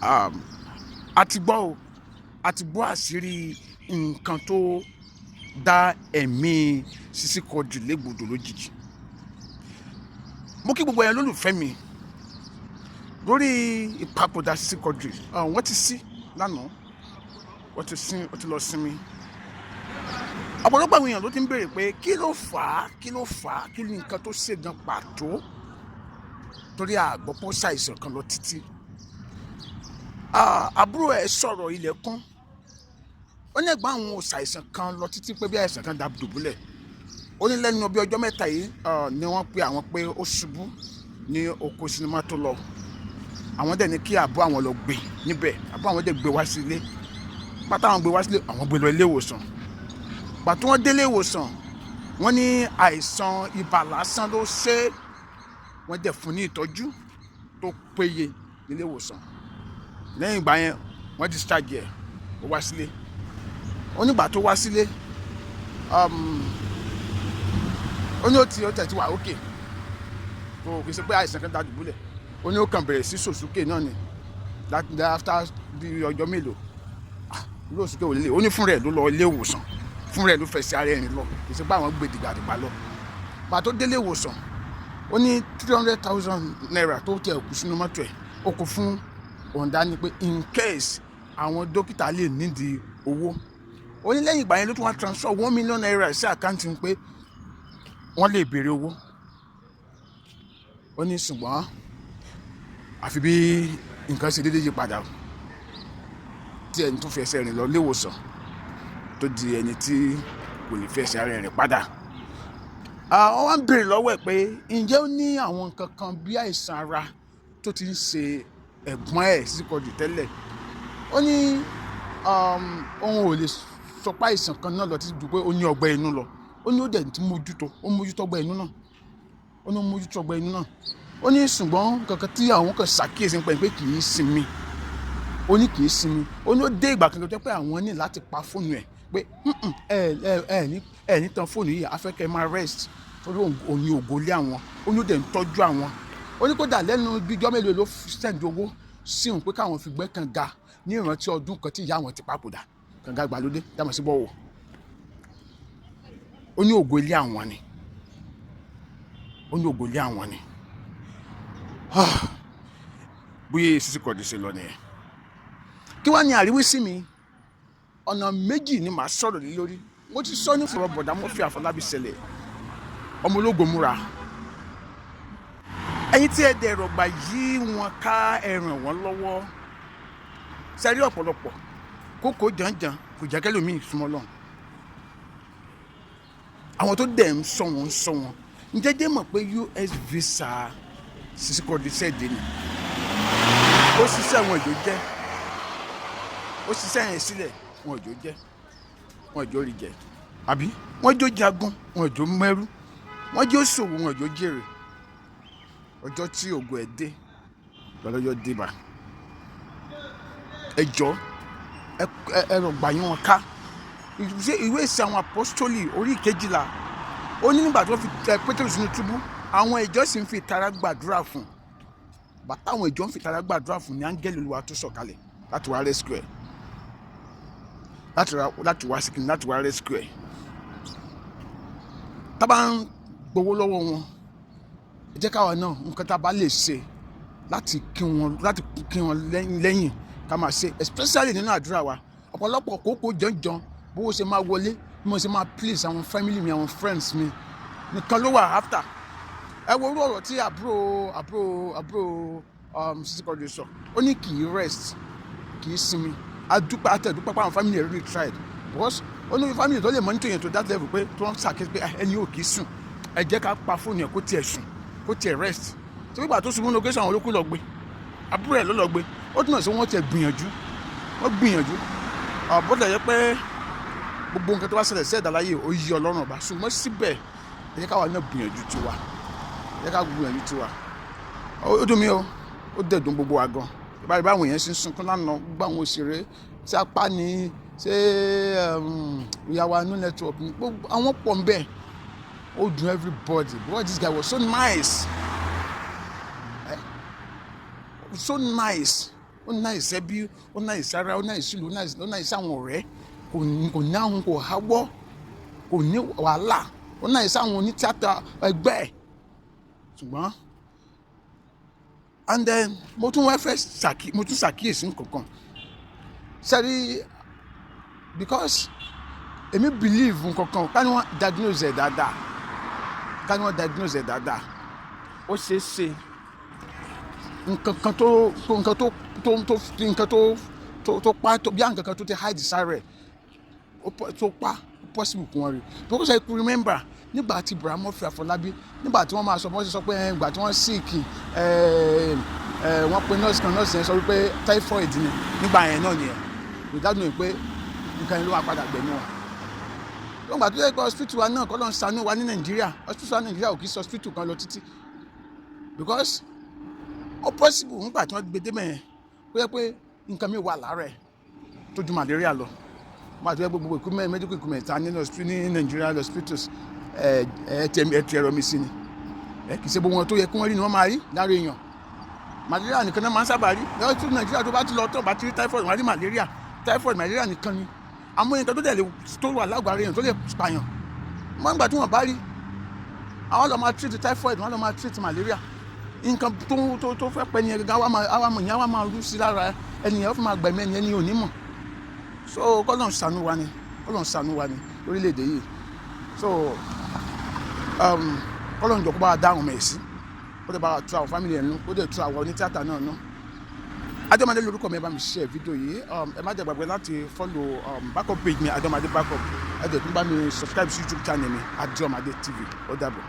A ti gbọ́ o, a ti gbọ́ àṣírí nǹkan tó dá ẹ̀mí Sisi Quadri légbodò lójijì. Mo kí gbogbo ẹ̀yin lólùfẹ́ mi lórí ìpapòdà Sisi Quadri. Wọ́n ti sí lánàá, wọ́n ti sin, wọ́n ti lọ sinmi. Ọ̀pọ̀lọpọ̀ àwọn èèyàn ló ti ń béèrè pé kí ló fà á, kí ló fà á, kí ni nǹkan tó ṣe gan pàtó, torí àgbọ̀pọ̀ ṣàìsàn kan lọ títí. Àbúrò ẹ̀ sọ̀rọ̀ ilẹ̀ kún, ó ní ẹ̀gbọ́n àwọn ò ṣàìsàn kan lọ títí, pé bí àìsàn kan dà dùbúlẹ̀. Ó ní lẹ́nu bí ọjọ́ 3 yìí ni wọ́n pe àwọn pé ó ṣubú ní oko sinimá tó lọ. Àwọn dẹ̀ ní kí àbúrò àwọn lọ gbé níbẹ̀. Àbúrò àwọn dẹ̀ gbé wá sílé. Pátá àwọn gbé wá sílé, àwọn gbé lọ ilé ìwòsàn. Pàtó wọ́n délé ìwòsàn, wọ́n ní àìsàn ibà lásán ló ṣe é. Wọ́n dẹ̀ fún ní ìtọ́jú tó péye nílé ìwòsàn. Lẹ́yìn ìgbà yẹn, wọ́n discharge ẹ̀, ó wá sílé. Ó nígbà tó wá sílé, ó ní ó tẹ̀ ti wà ókè, kò kì í ṣe pé àìsàn kan dá dùbúlẹ̀. Ó ní ó kàn bẹ̀rẹ̀ sí sòsúkè náà ni that after bí ọjọ́ mélòó. Irú òsúkè wò lélẹ̀? Ó ní fúnra ẹ̀ ló lọ ilé ìwòsàn, fúnra ẹ̀ ló fẹsẹ̀ ara ẹ̀ rìn lọ, kì í ṣe pé àwọn gbé dìgbàdìgbà lọ. Gbà tó délé ìwòsàn, ó ní ₦300,000 tó tiẹ̀ kú sínú mọ́tò ẹ̀, ó kó fún òǹdá ni pé in case àwọn dókítà lè nídìí owó. Ó ní lẹ́yìn ìgbà yẹn ló tún wá transfer ₦1 million sí account pé wọ́n lè béèrè owó. Ó ní ṣùgbọ́n àfi bí nǹkan ṣe déédéé yí padà tí ẹni tó fi ẹsẹ̀ rìn lọ léwòsàn tó di ẹni tí kò lè fi ẹsẹ̀ ara rìn padà. Wọ́n wá ń béèrè lọ́wọ́ ẹ̀ pé ǹjẹ́ ó ní àwọn nǹkan kan bí àìsàn ara tó ti ń ṣe ẹ̀gbọ́n ẹ̀ Sisi Quadri tẹ́lẹ̀. Ó ní òun ò lè sọ pé àìsàn kan náà lọ títí ju pé ó ní ọgbẹ́ inú lọ. Ó ní ó dẹ̀ ti mójútó, ó mójútó ọgbẹ́ inú náà. Ó ní ó mójútó ọgbẹ́ inú náà. Ó ní ṣùgbọ́n kankan tí àwọn kan ṣàkíyèsí nípa ẹ̀ pé kì í sinmi. Ó ní kì í sinmi. Ó ní ó dé ìgbà kan tó jẹ́ pé àwọn ní láti pa fóònù ẹ̀ pé ẹ ní tan fóònù yìí, a fẹ́ kẹ́ ẹ máa rest torí òun ní ògo lé àwọn. Ó ní ó dẹ̀ ń tọ́jú àwọn. Ó ní kódà lẹ́nu bí ijọ́ mélòó ló send owó sí òun pé káwọn fi gbẹ́ kànga ní ìrántí ọdún kan tí ìyá àwọn ti papòdà. Kànga ìgbàlódé, dámọ̀ sí bọ́wọ̀. Ó ní ògo ilé àwọn ni. Ó ní ògo ilé àwọn ni. Bí Sisi Quadri ṣe lọ nìyẹn. Kí wá ní àríwísí mi? Ọ̀nà méjì ni màá sọ̀rọ̀ lé lórí. Mo ti sọ ní fọ̀rọ̀ bọ̀dá Murphy Àfọlábí ṣẹlẹ̀. Ọmọ ológo múra. Ẹ̀yin tí ẹ dẹ̀ rọ̀gbà yí wọn ká, ẹ ràn wọ́n lọ́wọ́. Ṣé rí ọ̀pọ̀lọpọ̀ kókó jànjàn kò jẹ́ kẹ́lòmíì súnmọ́ Ọlọ́run. Àwọn tó dẹ̀ ń sọ wọn ń sọ wọn. Ǹjẹ́ jẹ́ mọ̀ pé US visa Sisi Quadri ṣẹ̀dé ni? Ó ṣiṣẹ́ wọn ìjó jẹ́. Ó ṣiṣẹ́ yẹn sílẹ̀, wọn ìjó jẹ́. Wọn ìjó rí jẹ. Àbí? Wọ́n jó jagun, wọn ìjó mẹ́rú. Wọ́n jó ṣòwò, wọn ìjó jèrè. Ọjọ́ tí ògo ẹ̀ dé, lọ́lọ́jọ́ dé bá. Ẹ jọ̀ọ́, ẹ rọ̀gbà yín wọn ká. Ìwé ìṣe àwọn Apostoli orí 12. Ó ní nígbà tí wọ́n fi tẹ Pétérù sínú túbú, àwọn ìjọ sì ń fi ìtara gbàdúrà fún. Bàtà àwọn ìjọ ń fi ìtara gbàdúrà fún ní áńgẹ́lì Olúwa tó sọ̀kalẹ̀ láti wá rescue ẹ̀. Láti wá síkìní, láti wá rescue ẹ̀. Tá bá ń gbowó lọ́wọ́ wọn, ẹ jẹ́ káwa náà nǹkan tá a bá lè ṣe láti kí wọn lẹ́yìn ká máa ṣe, especially nínú àdúrà wa. Ọ̀pọ̀lọpọ̀ kókó jọ̀njọ̀n bówó ṣe máa wọlé, bí mo ṣe máa please àwọn family mi, àwọn friends mi nìkan ló wà after. Ẹ wo irú ọ̀rọ̀ tí àbúrò Sisi Quadri sọ. Ó ní kì í rest, kì í sinmi. Adúpẹ́ àtẹ̀dúpẹ́ pé àwọn family really tried, because ó ní family tó lè monitor yẹn to that level pé tó ń ṣàkíyèsí pé ẹni ò kì í sùn, ẹ jẹ́ ká pa fóònù ẹ̀ kó tiẹ̀ sùn, kó tiẹ̀ rest. Tí wípé tó ṣubú location, àwọn olókùn lọ gbé, àbúrò ẹ̀ ló lọ gbé. Ó túmọ̀ sí wọ́n tiẹ̀ gbìyànjú, wọ́n gbìyànjú. Bó tilẹ̀ jẹ́ pé gbogbo nǹkan tó bá ṣẹlẹ̀ sí ẹ̀dá láyé, ó yí Ọlọ́run ọba, ṣùgbọ́n síbẹ̀, ẹ jẹ́ káwa náà gbìyànjú tiwa, ẹ jẹ́ ká gbìyànjú tiwa. Ó dùn mí o, ó dẹ̀ dùn gbogbo wa gan. Ìbáraẹni báwọn èèyàn ṣe ń sunkún lánàá, gbogbo àwọn òṣèré tí apá ní ṣé ìyàwó anú network ní gbogbo àwọn pọ̀ ń bẹ̀. Ó dùn everybody because this guy was so nice, eh? So nice. Ó nice sẹ́bí, ó nice sára, ó nice sílùú, ó nice sáwọn ọ̀rẹ́. Kò ní àwọn, kò háwọ́, kò ní wàhálà. Ó nice sáwọn onítíátà ẹgbẹ́ ẹ̀. Ṣùgbọ́n and then mo tún wá fẹ́ ṣàkí, mo tún ṣàkíyèsí nǹkan kan sẹ́rí, because èmi believe nǹkan kan, ká ní wọ́n diagnose ẹ̀ dáadáa, ká ní wọ́n diagnose ẹ̀ dáadáa, ó ṣeé ṣe nǹkan kan tó nǹkan tó nǹkan tó pa, tó bí àwọn nǹkan kan tó ti hide sára ẹ̀ tó pa, possible kún wọn rí. Because I could remember nígbà tí Ibrahim Murphy Afọlábí, nígbà tí wọ́n máa sọ, wọ́n sọ pé ìgbà tí wọ́n sick, wọ́n pe nurse kan, nurse yẹn sọ wípé typhoid ni nígbà yẹn náà nìyẹn, without knowing pé nǹkan yẹn ló wà padà gbẹ̀mí wọn. Lọ́gbà tó yẹ pé hospital wa náà, kọ́ ló ń ṣàánú wa ní Nàìjíríà, hospital wa ní Nàìjíríà ò kì í ṣe hospital kan lọ títí, because ó possible nígbà tí wọ́n gbé dé mẹ́yẹn, ó yẹ pé nǹkan mi wà lára ẹ̀ tó ju malaria lọ. Wọ́n àti gbogbo equipment, medical equipment ta ní hospital ní Nàìjíríà hospitals, ẹ ẹ tẹ ẹ tẹ ẹ̀rọ mi sí ni ẹ kì í ṣe gbogbo wọn tó yẹ kí wọ́n rí ni wọ́n máa rí lára èèyàn. Malaria nìkan náà máa ń sábà rí lọ́wọ́ Nàìjíríà. Tó bá ti lọ, tó bá ti rí typhoid, wọ́n á rí malaria, typhoid, malaria nìkan ni. Àmọ́ nǹkan tó dẹ̀ lè tó wà lágbára èèyàn tó lè pààyàn wọ́n, nígbà tí wọ́n bá rí, àwọn lọ máa treat typhoid, wọ́n lọ máa treat malaria. Nǹkan tó fẹ́ pẹ́ ni ẹ̀ gẹ́gẹ́ àwa mọ̀, ìyẹn àwa máa rú sí lára ẹnìyẹn, ó fi máa gbẹ̀mí ẹni ò ní mọ̀. So kọ́lọ́n ṣàánú wa ni, kọ́lọ́n ṣàánú wa ni lórílẹ̀‐èdè yìí. So kọ́lọ́n jọ kó bá wa dá àwọn ọmọ ẹ̀ sí, kó dẹ̀ bá wa tu àwọn family ẹ̀ nú, kó dẹ̀ tu àwọn onítíátà náà nú. Adéọmọdé lórúkọ mi. Ẹ bá mi share fídíò yìí. Ẹ má jẹ́ gbàgbé láti follow backup page mi, Adéọmọdé Backup. Ẹ dẹ̀ tún bá mi subscribe sí YouTube channel mi, Adéọmọdé TV. Ó dàbọ̀.